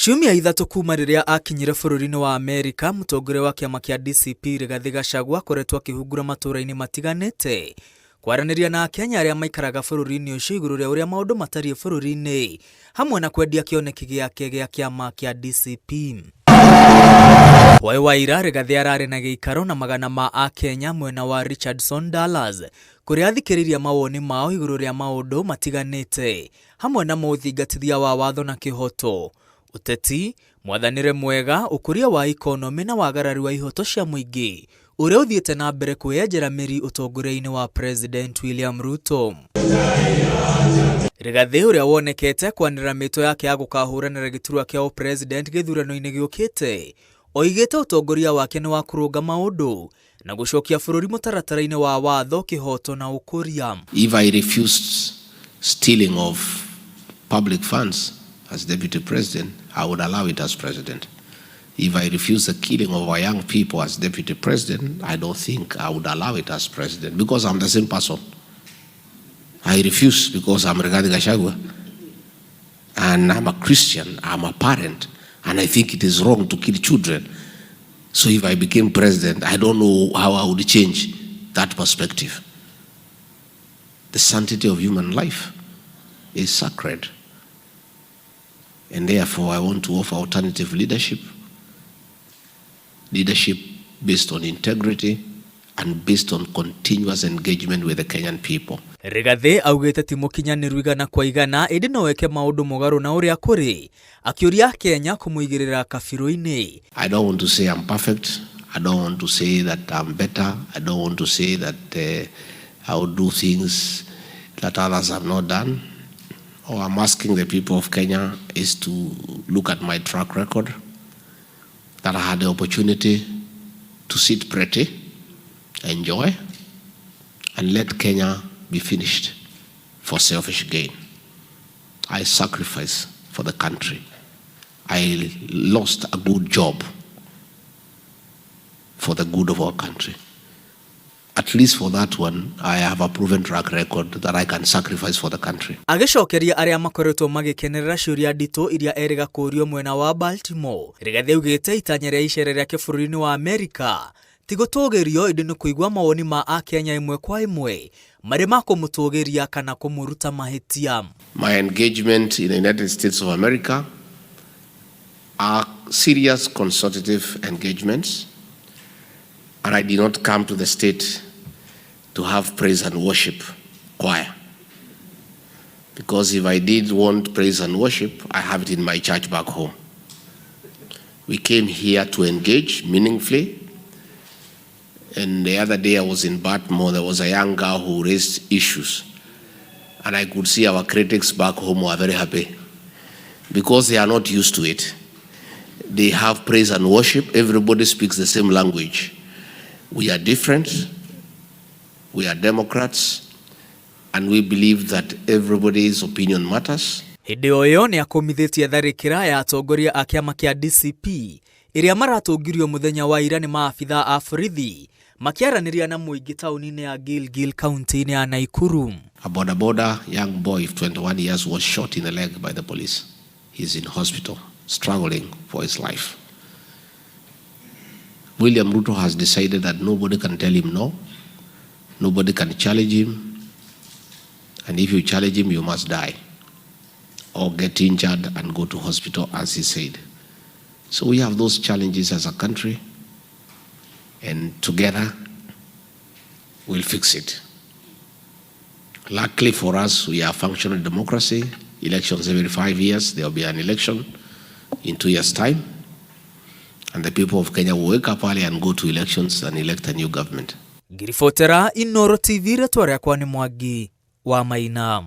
Ciumia 3 kuma rĩrĩa akinyire bũrũri-inĩ wa Amerika, mũtongoria wa kĩama kĩa DCP Rigathĩ Gachagua akoretwo akĩhungura matũũra-inĩ matiganĩte kwaranĩria na Akenya arĩa maikaraga bũrũri-inĩ ũcio igũrũ rĩa ũrĩa maũndũ matariĩ bũrũri-inĩ hamwe na kwendia kĩoneki gĩake gĩa kĩama kĩa DCP. Hwaĩ wa ira Rigathĩ ararĩ na gĩikaro na magana ma Akenya mwena wa Richardson Dallas kũrĩa athikĩrĩirie mawoni mao igũrũ rĩa maũndũ matiganĩte hamwe na mũthingatithia wa watho na kĩhoto, ũteti, mwathanĩre mwega, ũkũria wa ikonomĩ na wagarari wa ihoto cia mũingĩ ũrĩa ũthiĩte na mbere kwĩyenjera mĩri ũtongoria-inĩ wa President William Ruto. Rigathĩ ũrĩa wonekete kwanĩrĩra mĩto yake ya gũkahũranĩra gĩturwa kĩa ũpresident gĩthurano-inĩ gĩũkĩte, oigĩte ũtongoria wake nĩ wa kũrũnga maũndũ na gũcokia bũrũri mũtaratara-inĩ wa watho, kĩhoto na ũkũria. If I refused stealing of public funds as deputy president, I would allow it as president. If I refuse the killing of our young people as deputy president, I don't think I would allow it as president because I'm the same person. I refuse because I'm Rigathi Gachagua and I'm a Christian, I'm a parent, and I think it is wrong to kill children. So if I became president, I don't know how I would change that perspective. The sanctity of human life is sacred. And therefore, I want to offer alternative leadership, leadership based on integrity and based on continuous engagement with the Kenyan people. Rigathĩ augĩte ti mũkinyanĩru igana kwa igana ĩndĩ no eke maũndũ mũgarũ na ũrĩa kũrĩ, akĩũria Akenya kũmũigĩrĩra kabirũ-inĩ. I don't want to say I'm perfect. I don't want to say that I'm better. I don't want to say that I will do things that others have not done. All I'm asking the people of Kenya is to look at my track record, that I had the opportunity to sit pretty, enjoy, and let Kenya be finished for selfish gain. I sacrificed for the country. I lost a good job for the good of our country. At least for that one, I have a proven track record that I can sacrifice for the country. Agĩcokeria arĩa makoretwo magĩkenerera ciũria nditũ iria erĩga kũũrio mwena wa Baltimore, Rigathĩ augĩte itanya rĩa icera rĩake bũrũri-inĩ wa Amerika ti gũtũgĩrio ĩndĩ nĩ kũigua mawoni ma Akenya ĩmwe kwa ĩmwe marĩ ma kũmũtũgĩria kana kũmũruta mahĩtia. My engagement in the United States of America are serious consultative engagements, and I did not come to the state to have praise and worship choir. Because if I did want praise and worship, I have it in my church back home. We came here to engage meaningfully. And the other day I was in Baltimore, there was a young girl who raised issues. And I could see our critics back home were very happy because they are not used to it. They have praise and worship, everybody speaks the same language. We are different, we are Democrats, and we believe that everybody's opinion matters. Hĩndĩ o ĩyo nĩ akũmithĩtie tharĩkĩra ya atongoria a kĩama kĩa DCP ĩrĩa maratũngirio mũthenya wa ira nĩ maabitha a borithi makĩaranĩria na mũingĩ taũni-inĩ ya Gilgil kaunti-inĩ ya Nakuru. A boda boda young boy of 21 years was shot in the leg by the police. He's in hospital, struggling for his life. William Ruto has decided that nobody can tell him no, nobody can challenge him, and if you challenge him, you must die or get injured and go to hospital, as he said. So we have those challenges as a country, and together we'll fix it. Luckily for us, we are functional democracy. Elections every 5 years, there will be an election in 2 years' time. And the people of Kenya will wake up early and go to elections and elect a new government. Ngiribotera Inoro TV, rĩtwa rĩakwa nĩ Mwangi wa Maina.